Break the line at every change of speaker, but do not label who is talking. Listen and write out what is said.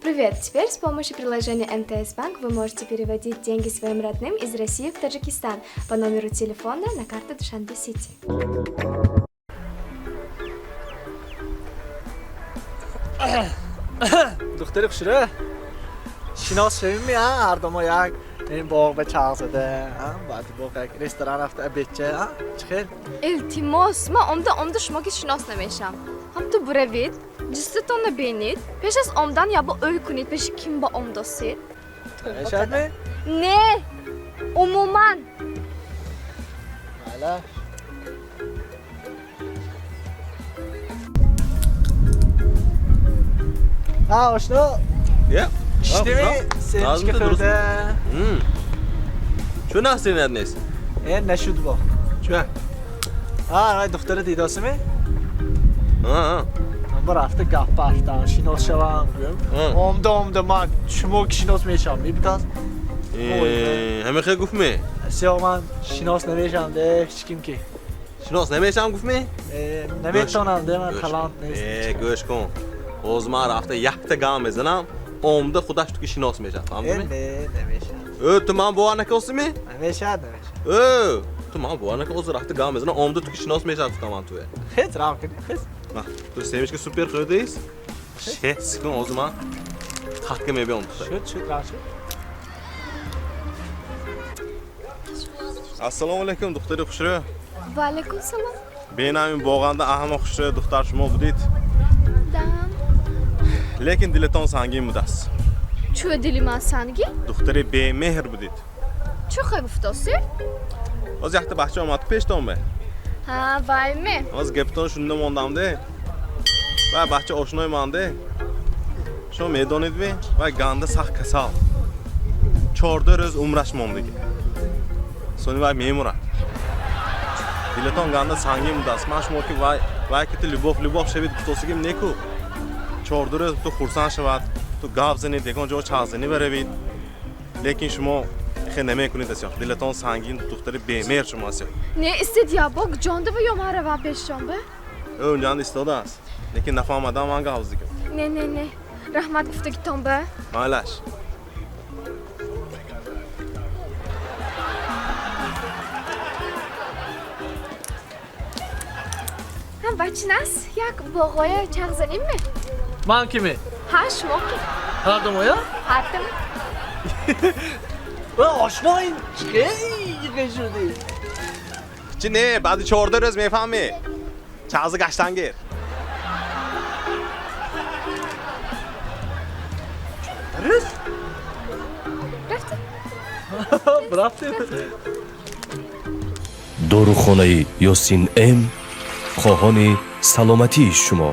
Привет! Теперь с помощью приложения МТС Банк вы можете переводить деньги своим родным из России в Таджикистан по номеру телефона на карту Душанбе Сити.
Духтари хушрӯ, шинос шавем, ҳардумо як ин боғ ба чағ зада, баъди боғ як ресторан рафта обедча, чӣ хел?
Илтимос, ман омда омда шумо ки шинос намешам. Ҳам ту буравед, ҷиссатонро бинед, пеш аз омдан ябо ӯй кунед, пеши ким ба омдосед.
Мешавадми?
Не, умуман.
Майла. Ҳа, ошно.
Я?
Ишдими, семечка хӯрда.
Чӯ насинат нест?
Э, нашуд бо.
Чӯ?
Ҳа, ай духтара дидосими?
Ҳа.
Ба рафта гап бафтам, шинос шавам, гӯям. Омда омда ман шумо ки шинос мешавам, мебитаз?
Ҳамин хел гуфтме?
Сиё, ман шинос намешавам, де, ҳеҷ ким ки.
Шинос намешавам гуфтме?
Э, наметавонам, де, ман талант нест.
Э, гӯш кун. Ҳозир ман рафта якта гап мезанам, омда худаш ту ки шинос мешавад, фаҳмидӣ?
Э, не, намешавад.
Э, ту ман бовар накардӣ?
Намешавад, намешавад.
Э, ту ман бовар накардӣ, ҳозир рафта гап мезанам, омда ту ки шинос мешавад, гуфтам ман туе.
Хез, рав кунӣ, хез.
Ма, ту семечка супер хӯрдист? Шест кун, ҳозир ман хатка мебиём.
Шуд, шуд, рав шуд.
Ассалому алайкум, духтари хушрӯ.
Ва алайкум салом.
Бенам ин боғанда аҳама хушрӯ духтар шумо будед.
Да.
Лекин дилатон сангин будааст.
Чӯ дили ман сангин?
Духтари бемеҳр будед.
Чӣ хел гуфтосӣ?
Ҳозир якта бача омад пештон бе.
Ҳа, вайме.
Ҳозир гапатон шунда мондам-де. Вай бача ошнои ман-де. Шумо медонедми? Вай ганда сахт касал. 14 рӯз умраш мондагӣ. Сони вай мемурад. Дилатон ганда сангин будааст. Ман шумо ки вай, вай ки ту любов, любов шавид гуфтосигим неку. 14 рӯз ту хурсанд шавад, ту гап занед, ягон ҷо чағзанӣ баравед. Лекин шумо хе намекунед асёх. Дилатон сангин, духтари бемеҳр шумо асёх.
Не, истед ябо, ҷонда ва ё ман равам пешшон ба?
Ӯ унҷанда истодааст. Лекин нафаҳмадам ман гап задигим.
Не, не, не. Раҳмат гуфтагитон ба.
Майлаш.
Ҳам бачинас, як боғоя чағ занимме?
Ман киме?
Ҳа, шумо ки.
Ҳардумоя?
Ҳардум.
Э, ошно, ин хеле шуди.
Чи не, баъди 14 рӯз мефаҳмӣ. Чағзи гаштан гир.
Рӯз?
Рафтем.
Рафтем.
Дорухонаи Ёсин М хоҳони саломатии шумо.